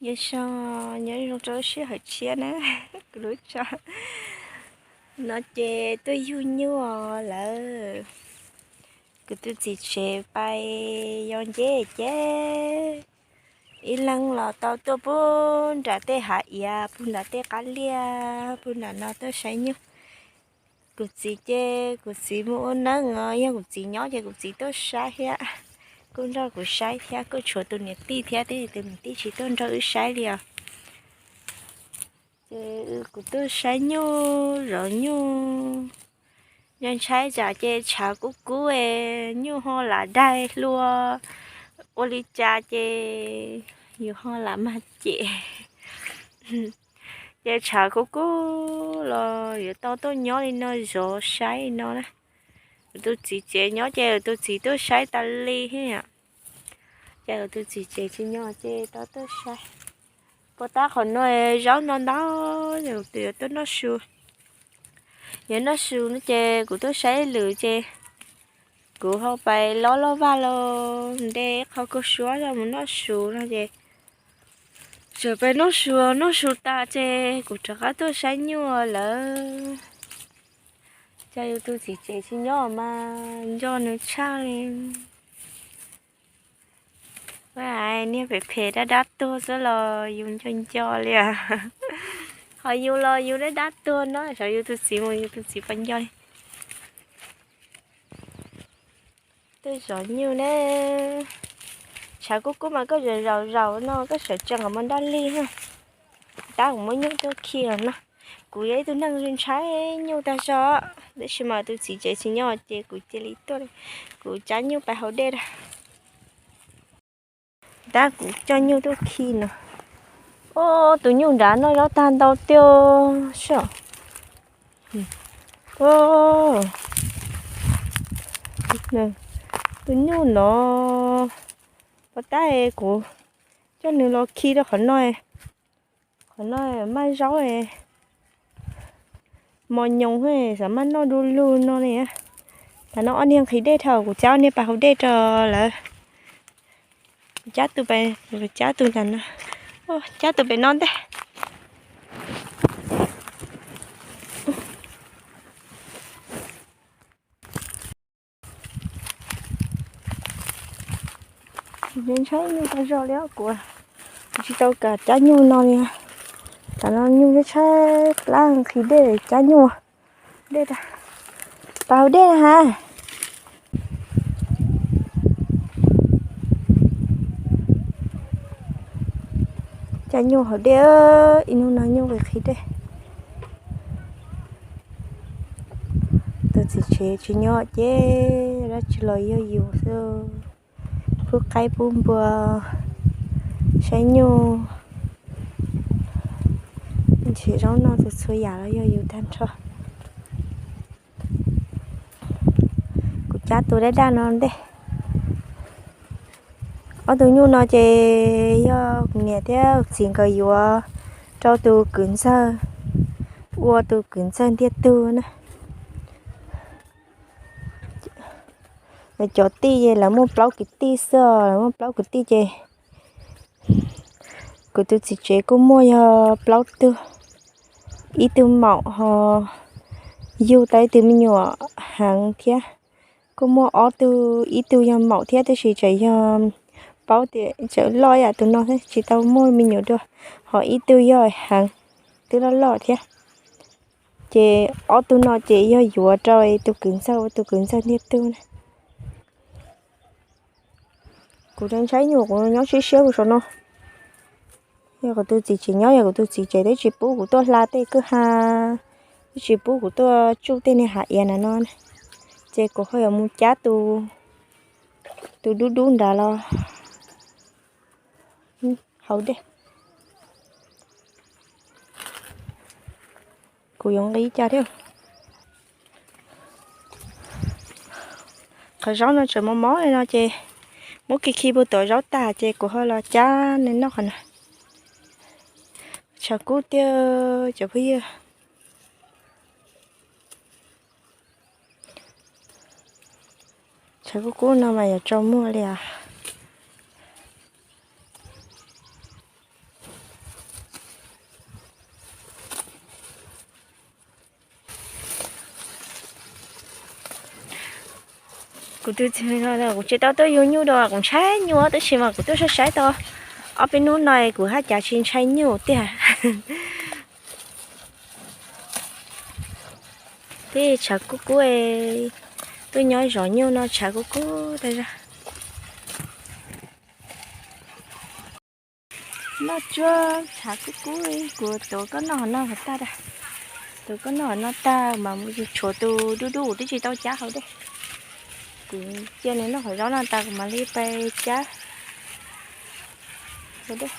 Nyob zoo, nyob zoo rau lub sij hawm tshiab na, kuv lub tsho no ces tuaj yug nyuj lawm. Kuv tus txiv tsev pais yos nceb ces ib leeg los tau tuaj puag nram tej hav iav, puag nram tej qab liaj, puag nram no tuaj saib nyuj. Kuv txiv ces kuv txiv mus ua neeb os, yog kuv txiv nyob ces kuv txiv tuaj saib thiab, kuj nrog kuv saib thiab, kuj tshuav tus niam tij thiab, tus niam tij tsis tuaj nrog wb saib li os. Ces kuv tuaj saib nyuj zov nyuj, ntshai tsam ces tshav kub kub es nyuj ho lam daig hlua ua li cas ces yus ho lam mag cem. Ces tshav kub kub los yuav tau tuaj nyob li no zov saib li no na. Kuv tus txiv tsev nyob ces kuv tus txiv tuaj saib tas li thiab. Ces kuv tus txiv tsev tsis nyob ces tau tuaj saib. Puas tab qhov no zaub no ntau, yuav tuaj noj su. Yuav noj su no ces kuv tuaj saib lwm ces kuv ho pais lob loj vaj los nte qho kaus suab mus noj su no ces txawm pais noj su, noj su tas ces kuv rov qab tuaj saib nyuj lawm. Cas yus tus txiv tsev tsis nyob mas nco nws tshaj li. Niag phem phem dab dab tuag xwb los yus nco nco li. Ho yus los yus dab dab tuag no, xyov yus tus txiv mus yus tus txiv puas nco li. Tuaj zov nyuj na. Tshav kub kub mas koj zaum zaum zaum no koj sawv tsees qhov muag daj lig na. Tab kuv muab nyuj tuaj khi los no. Kuv yog ib tug neeg ntshai nyuj tag zog, tab sis mas tus txiv tsev tsis nyob ces kuv cia li tuaj, kuv cab nyuj pais haus dej na. Tab kuv coj nyuj tuaj khi no. Tus nyuj nrad noj zaub tag ntau tiag soj. Tus nyuj no, puas tab kuv coj nws los khi rau qhov no. Qhov no maj zaub, mos nyoos xav maj noj du lug no li. Tam no ob niag nqhis dej dhau, kuv cab ob niag pais haus dej rau lawv. Kuv cab tus, kuv cab tus ntawm no, cab tus pem no ntej. Ntshai nyuj tag zog li, kuv tsis tau kam cab nyuj no li. Tam no nyuj tshaib tshaib plab nqhis dej cab nyuj dej, pais haus dej na has. Cab nyuj haus dej, ib hnub no nyuj nqhis dej. Tus txiv tsev tsis nyob ces dab tsi los yog yus xwb. Pub qaib pub npua, saib nyuj, nrhiav zaub noj, txhua txhua yam los yog yus tag nrho. Kuv cab tus daj daj no ntej. Ob tug nyuj no ces yog kuv niam thiab kuv txiv nkawd yuav rau tus kwv ntxawg, ua tus kwv ntxawg ntiag tug na. Cov tij ces lawv muaj plaub kwv tij xwb, lawv muaj plaub kwv tij ces kuv tus txiv tsev kuj muaj yog plaub tug, ib tug maum ho yug tau ib tug me nyuam heev thiab. Kuj muaj ob tug, ib tug yog maum thiab tab sis tseem yog paub tias tseem loj ib yam tus no thiab tsis tau muaj me nyuam dua, ho ib tug yog heev twb loj loj thiab. Ces ob tug no ces yog yuav rau tus kwv ntxawg ua tus kwv ntxawg ntiag tug na. Kuv ntshai nyuj, kuv nyob siab siab kuv saum no. Yog kuv tus txiv tsev nyob, yog kuv tus txiv tsev twb tsis pub kuv tuaj hla tej kwj ha, twb tsis pub kuv tuaj tsuj tej niag hav iav na no, ces kuv ho yuav mus cab tus, tus dub dub nrad los haus dej. Kuv yuav nqis cas thiab. Qhov zaub no tseem mos mos li no ces muab khi khi puag tom zaub tas ces kuv ho los cab nws noj qhov no. Tshav kub tiag cov phooj ywg. Tshav kub kub no mas yuav tsaus muag li os. Kuv tus txiv, kuv tsis tau tuaj yug nyuj dua, kuv ntshai nyuj tab sis mas kuv tuaj saib saib tau ob peb hnub no kuv haj cas tsis ntshai nyuj tiag. Tej tshav kub kub, tuaj nyob zov nyuj no tshav kub kub tag zog. Noj tsuag tshav kub kub, kuv tuav koj noj hov no tag, tuav koj noj hov no tag mas mus tshuav tus dub dub kuv twb tsis tau cab hauv dej. Kuv cia nws noj qhov zaub no tas kuv mam li pais cab hauv dej.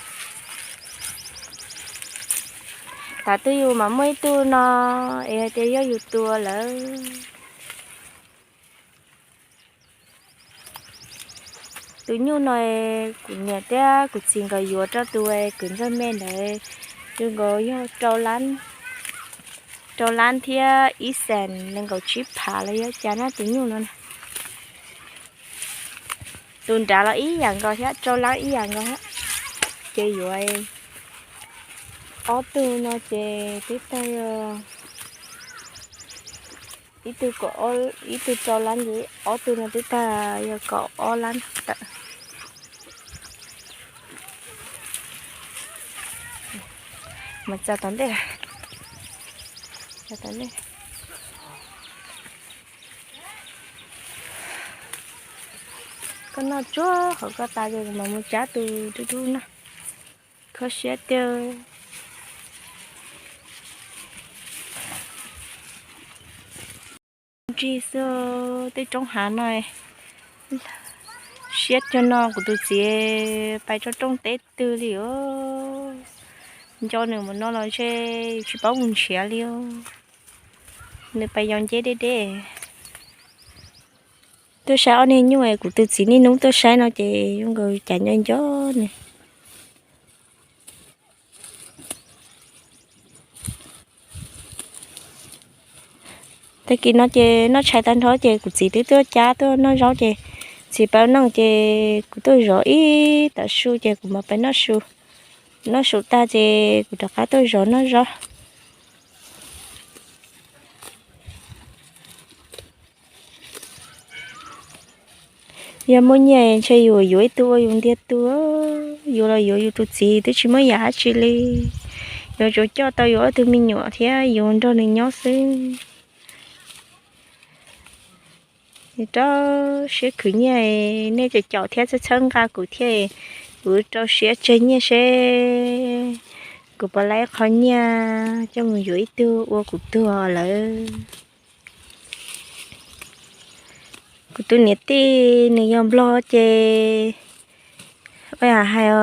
Tav twg yus mas muaj ib tug no es hais tias yog yus tua lawm. Tus nyuj no kuv niam thiab kuv txiv nkawd yuav rau tus kwv ntxawg me ntawd, tus nkaus yog rau lab thiab ib xees nees nkaum tsib phav los yog cas na tus nyuj no. Tus nrad los ib yam nkaus thiab, rau lab ib yam nkaus thiab. Ces yuav ob tug no ces twb tag, ib tug, ib tug rau lab ces ob tug no twb tag yog kaum ob lab tawm. Mas txog tom ntej, txog tom ntej. Koj noj tsuag hauv koj tas ces kuv mam mus cab tus dub dub no. Kho siab tiag. Ntsig xwb tej roob hav no. Siab cuag no kuv tus txiv pais tso rooj teb twg li os. Nco nws mus no los ntshe tsis paub mus nrhiav li os. Nws pais yos nceb deb deb. Tuaj saib ob niag nyuj, kuv tus txiv niaj hnub tuaj saib no ces zoo nkaus cas nco nco nws. Tag kis no ces noj tshais tag nrho ces kuv txiv twb tuaj cab tuaj noj zaub ces txiv pab noj ces kuv tuaj zov ib tav su ces kuv mam pais noj su. Noj su tag ces kuv rov qab tuaj zov noj zaub. Yog muaj nyiaj ntshe yus yuav ib tug ua yus ntiag tug, yus los yuav yus tus txiv twb tsis muaj yam dab tsi li. Yuav tsuas coj tau yus ob tug me nyuam thiab yus nrog nws nyob xwb. Rau siab khwv nyiaj, nej caum caum thiab txhawb txhawb nqa kuv thiab, kuv rau siab tseg nyiaj seb kuv puas laib qho nyiaj coj mus yuav ib tug ua kuv tug lawm. Kuv tus niam tij nws yog nplog ces ua yam hais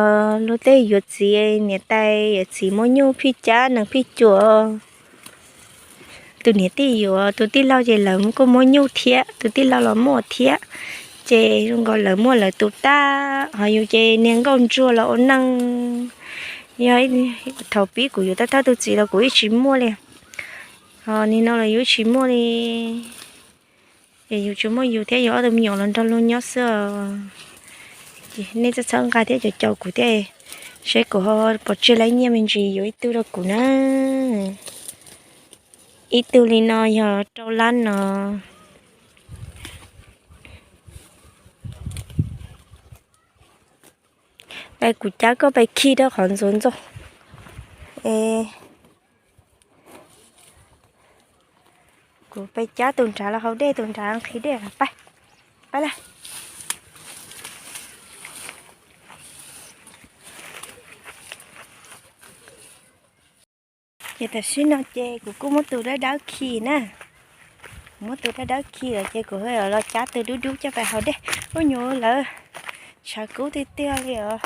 luag tej yuav txiv niam tais yuav txiv muaj nyuj phij cab nees phij cuam. Tus niam tij yuav tus tij laug ces lawv kuj muaj nyuj thiab, tus tij laug los muaj thiab. Ces zoo nkaus lawv muaj lawv tus tag, ho yus ces niag nkauj ntsuag los ua neej. Yog thaum pib kuv yuav tab thawj tus txiv los kuv ib tsis muaj li, ho nim no los yus ib tsis muaj li. Es yus tsuas muaj yus thiab yus ob tug me nyuam los nrog luag nyob xwb os. Ces nej txhawb txhawb nqa thiab caum caum kuv thiab, seb kuv ho pom tseg laib nyiaj me ntsis yuav ib tug rau kuv na. Ib tug li no yog rau lab no. Kuv cab koj pais khi rau qhov ntxuav ntxoo. Kuv pais cab tus nrad los haus dej, tus nrad nqhis dej, pab, pab lawm. Ces tam sim no ces kuv kuj muab tus dawb dawb khi na. Kuv muab tus dawb dawb khi lawm ces kuv los cab tus dub dub coj pais haus dej. Ub nyuj lawm, tshav kub tiag tiag li os.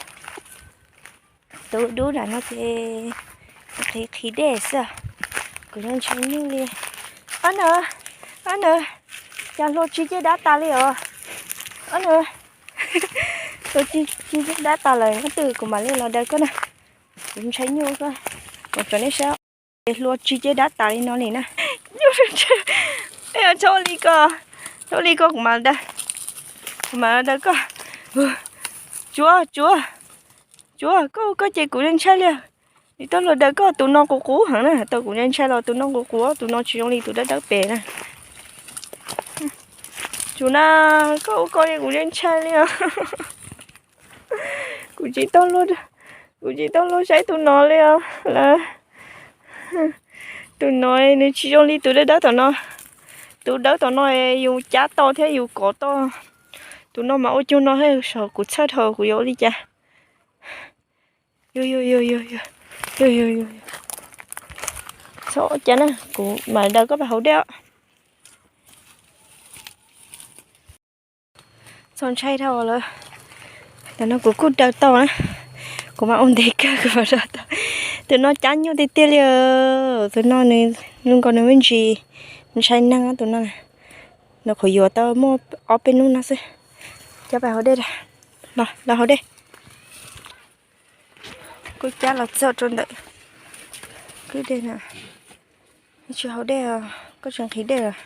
Tus dub nram no ces nqhis nqhis dej xwb. Kuv ntshai nyuj li. Ob na, ob na, cas hlua tsis ceg dab tas li os. Ob na, hlua tsis ceg dab tas lawm, nyob twg kuv mam li los daws koj na. Kuv ntshai nyuj koj, kuv tsuas nej saib, hlua tsis ceg dab tas li no li na. Nyuj, txhob li ko, txhob li ko kuv mam daws, kuv mam daws koj. Tsuav, tsuav, tsuav, koj, koj ces kuv ntshai li. Nim tau luag daws koj tus no qus qus heev na, tau kuv ntshai los tus no qus qus, tus no tsis zoo li tus dawb dawb pem na. Tus na, koj ua koj li kuv yeej ntshai li os. Kuv tsis tau luag, kuv tsis tau luag saib tus no li os lawm. Tus no nws tsis zoo li tus dawb dawb tom no. Tus dawb tom no yus cab tau thiab yus kov tau. Tus no mas ua cuag no thiab, kuv txhawj dhau kuv yuav ua li cas. Yog yog yog yog yog yog yog yog. Txhob ua cas na, kuv mam daws koj pais haus dej os. Txaus ntshai dhau lawm. Tam no kuv kuj daws tau na. Kuv mam ua ntev kawg kuv mam daws tau. Tus no cab nyuj tiag tiag li. Tus no nws zoo nkaus nws me ntsis ntshai neeg tus no. Nws qhuav yuav tau muaj ob peb hnub no xwb. Cab pais haus dej, los haus dej. Kuj cab los txog rau ntawm kwj dej na. Tsis haus dej, koj tsis nqhis dej los.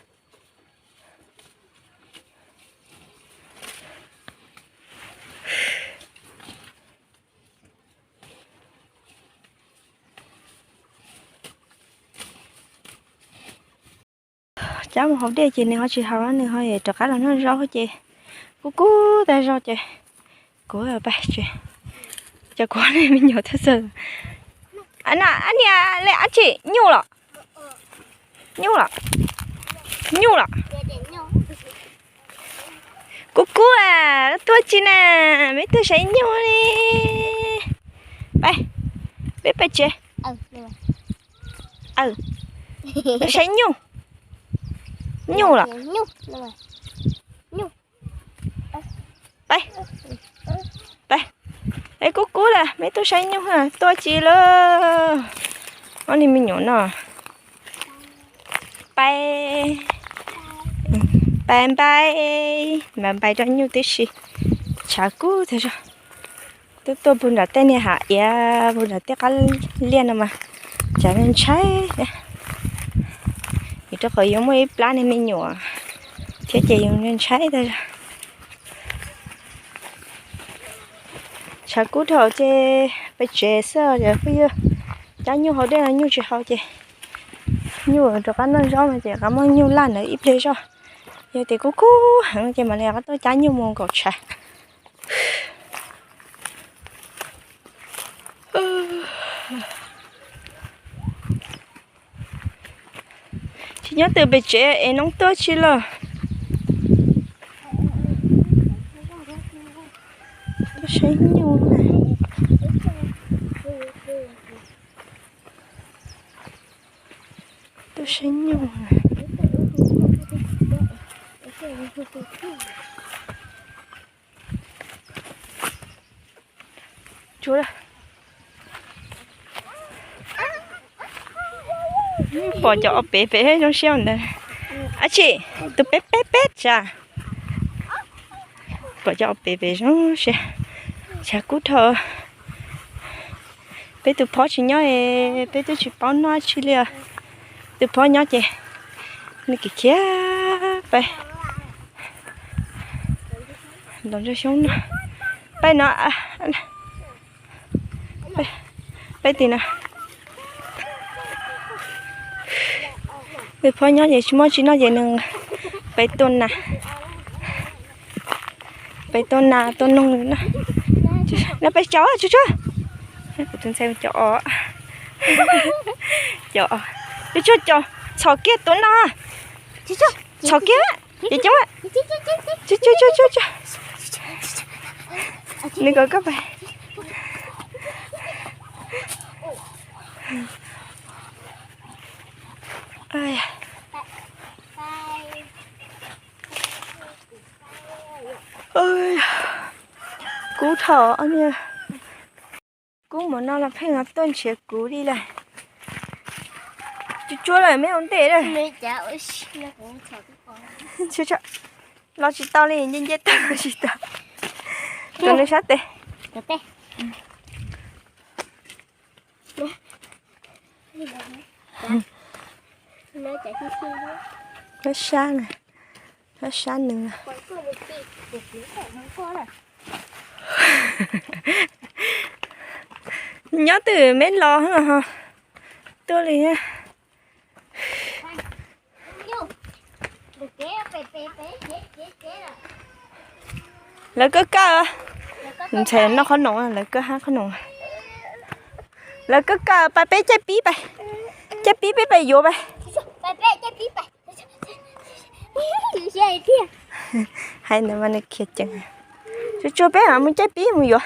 Cab mus haus dej ces nws ho tsis haus, nws ho rov qab los noj zaub ces kub kub tag zog ces kuv pais tsev. Cov kuv me nyuam tuaj txog. Ab niam, le ab tsi nyuj los? Nyuj los? Nyuj los? Kub kub a, tuaj tsi na, me tuaj saib nyuj li. Peb peb tsev. Saib nyuj. Nyuj los? Peb, peb, es kub kub lawm, me tuaj saib nyuj, tuaj tsi lawm? Ob niag me nyuam no. Peb, peb npais, npais npais rau nyuj tib si. Tshav kub tag zog. Twb tuaj puag nram tej niag hav iav puag nram tej qab liaj no mas tshav ntshai. Vim rau qhov yuav muaj ib plab niag me nyuam thiab ces yus ntshai tag zog. Tshav kub dhau ces peb tsev xwb os phooj ywg. Cab nyuj haus dej no nyuj tsis haus ces nyuj rov qab noj zaub no ces rov qab muab nyuj laj ntawd ib pliag zog. Yog tias kub kub heev ces mam li rov qab tuaj cab nyuj mus nkaum tshav. Tsis nyob twm pem tsev es noob tuaj tsi los? Tuaj saib nyuj na. Tuaj saib nyuj na. Pom cov ob pem pem zoo siab ntawd. Ab tsi, tus peb peb peb tsa. Pom cov ob pem pem zoo siab. Tshav kub dhau. Peb tus phob tsis nyob, peb twb tsis paub noj tsi li os. Tus phob nyob ces nws khiav khiav pais ntaus ntsej xyoob no. Peb no, peb tim no. Tus phob nyob ces tsis muaj tsi noj ces nws pais tua nas, pais tua nas tua noog no. No peb cov tsuag tsuag, kuv tus ntxhais cov os, cov os, tsuag tsuag cov, txhom kiag tus no, txhom kiag, ces coob. Nws kom koj pais. Kub dhau niag. Kub mov no los pheej los tuaj nrhiav kuv li lawm. Tsuag tsuag lawm, meb ua ntej lawm. Los tsis tau li, nce nce tag los tsis tau. Tus nws sab tes. Sab sab nws. Nyob twm meb los tuaj li. Lawv kawb kawm, ntxhais noj qhob noom, lawv kawb hab qhob noom. Lawv kawb kawm, pais peb caij pib pais, caij pib peb pais yuav pais. Hais ntawd mas nws khiav ceev. Tsuag tsuag peb mus caij pib mus yuav.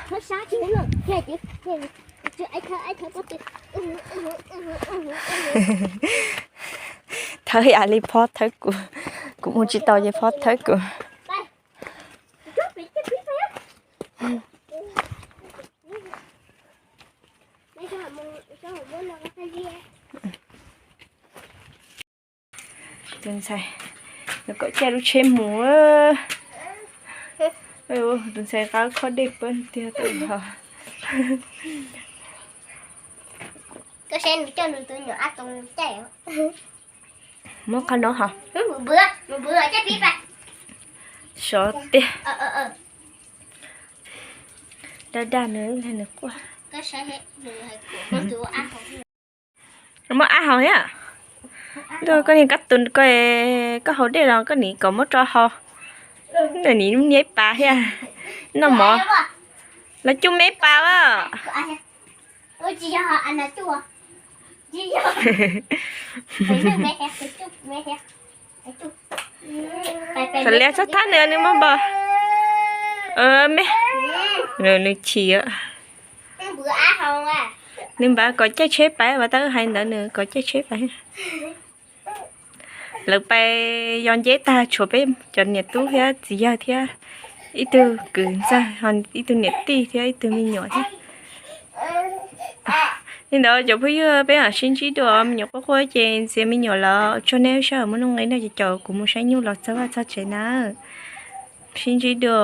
Thawb yam li phob thawb kuv, kuv mus tsis tau ces phob thawb kuv. Tus ntxhais, nws kom caij lub tsheb mus. Tus ntxhais qab khob dej pab tiag tau ho. Koj saib nws coj nws tus nyuam ab too caij. Muab qhov no ho. Sov tiag. Daj daj nws, nws quaj. Muab ab haus thiab. Ntuj, koj niag kab tus ko, koj haus dej los koj nim kom muab rau haus. Nim niab pas thiab. Noj mov. Los cub me pas as. Xav lias txhob thab nws, nws muaj npau. Me, nws chim. Nws npaj kom caij tsheb pais, vas tab hais ntawd nws kom caij tsheb pais. Lawv pais yos nceb tag tshuav peb cov niam tub thiab txiv yawg thiab ib tug kwv ntxawg, ib tug niam tij thiab ib tug me nyuam thiab. Li ntawd cov phooj ywg, peb mam sib ntsib dua, me nyuam quaj quaj ces ntxias me nyuam los tsuag, nej sawv daws muaj nuj nqis nej ces caum kuv mus saib nyuj los txog vaj txog tsev na. Sib ntsib dua.